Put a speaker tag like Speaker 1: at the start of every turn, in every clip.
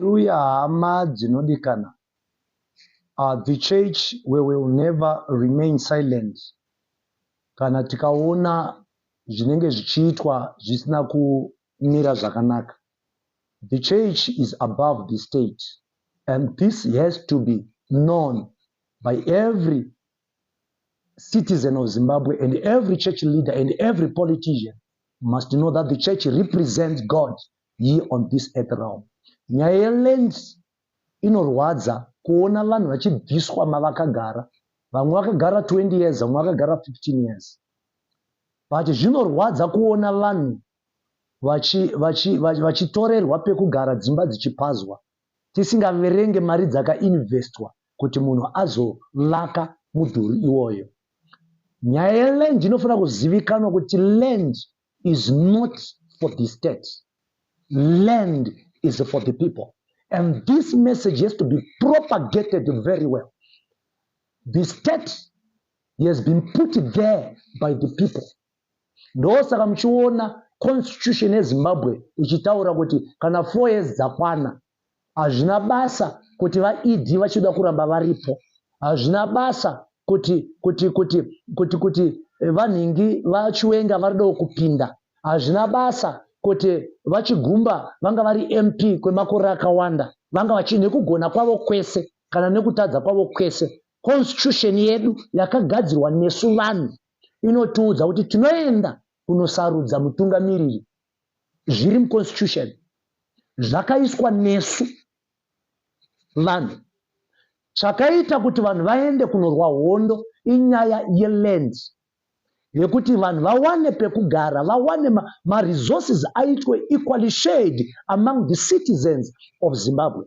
Speaker 1: Hallelujah hama dzinodikana. The church, we will never remain silent kana tikaona zvinenge zvichiitwa zvisina kumira zvakanaka. The church is above the state and this has to be known by every citizen of Zimbabwe, and every church leader and every politician must know that the church represents God here on this earth realm. Nyaya yeland inorwadza kuona vanhu vachibviswa mavakagara. Vamwe vakagara 20 years, vamwe vakagara 15 years. But zvinorwadza kuona vanhu vachitorerwa pekugara, dzimba dzichipazwa, tisingaverenge mari dzakainvestwa kuti munhu azovaka mudhuri iwoyo. Nyaya yeland inofanira kuzivikanwa kuti land is not for the state. Land is for the people. And this message has to be propagated very well. The state has been put there by the people. Ndosaka muchiona constitution yeZimbabwe ichitaura kuti kana 4 years dzakwana, hazvina basa kuti vaED vachida kuramba varipo, hazvina basa kuti vanhingi vaChiwenga varidawo kupinda, hazvina basa kuti vaChigumba vanga vari MP kwemakore akawanda, vanga vachi nekugona kwavo kwese kana nekutadza kwavo kwese, constitution yedu yakagadzirwa nesu vanhu inotiudza kuti tinoenda kunosarudza mutungamiriri. Zviri muconstitution, zvakaiswa nesu vanhu. Chakaita kuti vanhu vaende kunorwa hondo inyaya yeland, yekuti vanhu vawane pekugara, vawane maresources, aitwe equally shared among the citizens of Zimbabwe.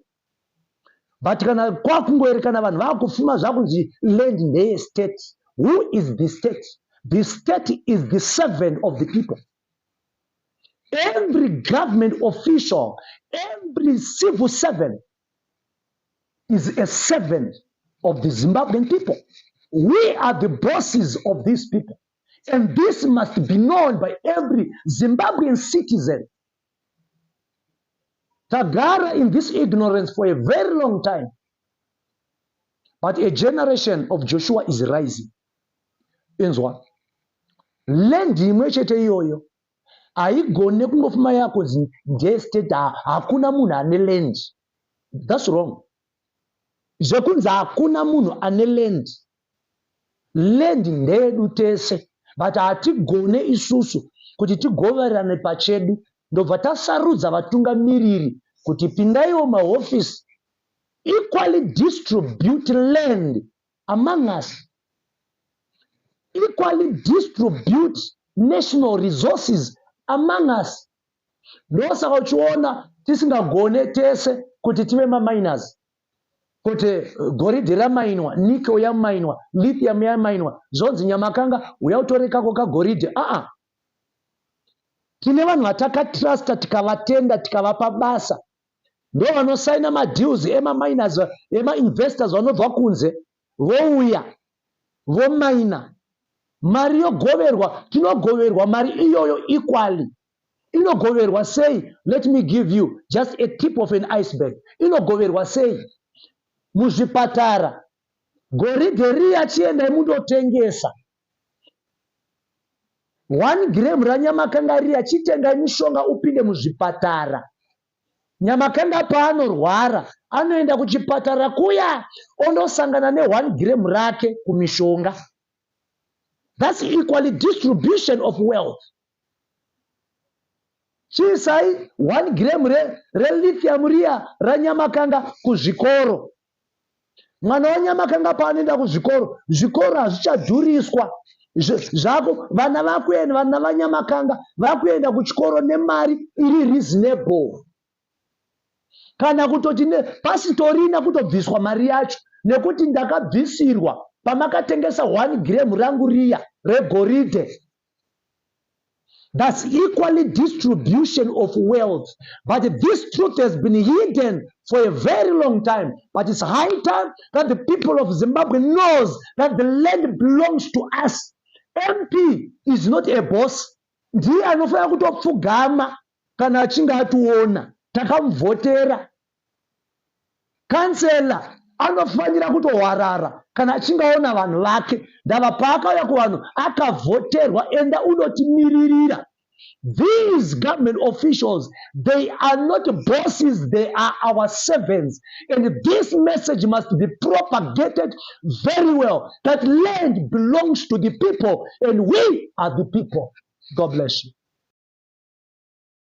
Speaker 1: But kana kwakungoerekana vanhu vaakufuma, zvakunzi land ndeyestate. Who is the state? The state is the servant of the people. Every government official, every civil servant is a servant of the Zimbabwean people. We are the bosses of these people, and this must be known by every Zimbabwean citizen. Tagara in this ignorance for a very long time, but a generation of Joshua is rising. Inzwa, land imwe chete iyoyo haigone kungofuma yakunzi ndeyestate. Hakuna munhu ane land. That's wrong, zvekunzi hakuna munhu ane land. Land ndeyedu tese, but hatigone isusu kuti tigoverane pachedu. Ndobva tasarudza vatungamiriri kuti pindaiwo mahofisi, equally distribute land among us, equally distribute national resources among us. Ndosaka uchiona tisingagone tese kuti tive maminers, kuti goridhe ramainwa, nickel yamainwa, lithium yamainwa, zvonzi Nyamakanga uya utore kako kagoridhe. Aa, tine vanhu vatakatrusta, tikavatenda, tikavapa basa, ndo vanosaina madeals emaminers, emainvestors vanobva kunze, vouya vomaina, mari yogoverwa. Tinogoverwa mari iyoyo equally. Inogoverwa sei? Let me give you just a tip of an iceberg. Inogoverwa sei? Muzvipatara, goridhe riya, chiendai mundotengesa 1 gram raNyamakanga riya, chitengai mishonga upinde muzvipatara. Nyamakanga paanorwara anoenda kuchipatara kuya, ondosangana ne1 gram rake kumishonga. That's equally distribution of wealth. Chiisai 1 gram relithium riya raNyamakanga kuzvikoro. Mwana waNyamakanga paanoenda kuzvikoro, zvikoro hazvichadhuriswa zvako. Vana vakuenda, vana vaNyamakanga vakuenda kuchikoro nemari iri reasonable, kana kutoti pasitorina kutobviswa mari yacho, nekuti ndakabvisirwa pamakatengesa 1 gram rangu riya regoridhe. That's equally distribution of wealth. But this truth has been hidden for a very long time. But it's high time that the people of Zimbabwe knows that the land belongs to us. MP is not a boss. Ndiye anofanira kutopfugama kana achinge ationa. Takamuvhotera. Kansela anofanira kutohwarara kana achinge aona vanhu vake. Ndava paakauya kuvanhu akavhoterwa, enda unotimiririra. These government officials, they are not bosses, they are our servants. And this message must be propagated very well, that land belongs to the people and we are the people. God bless you.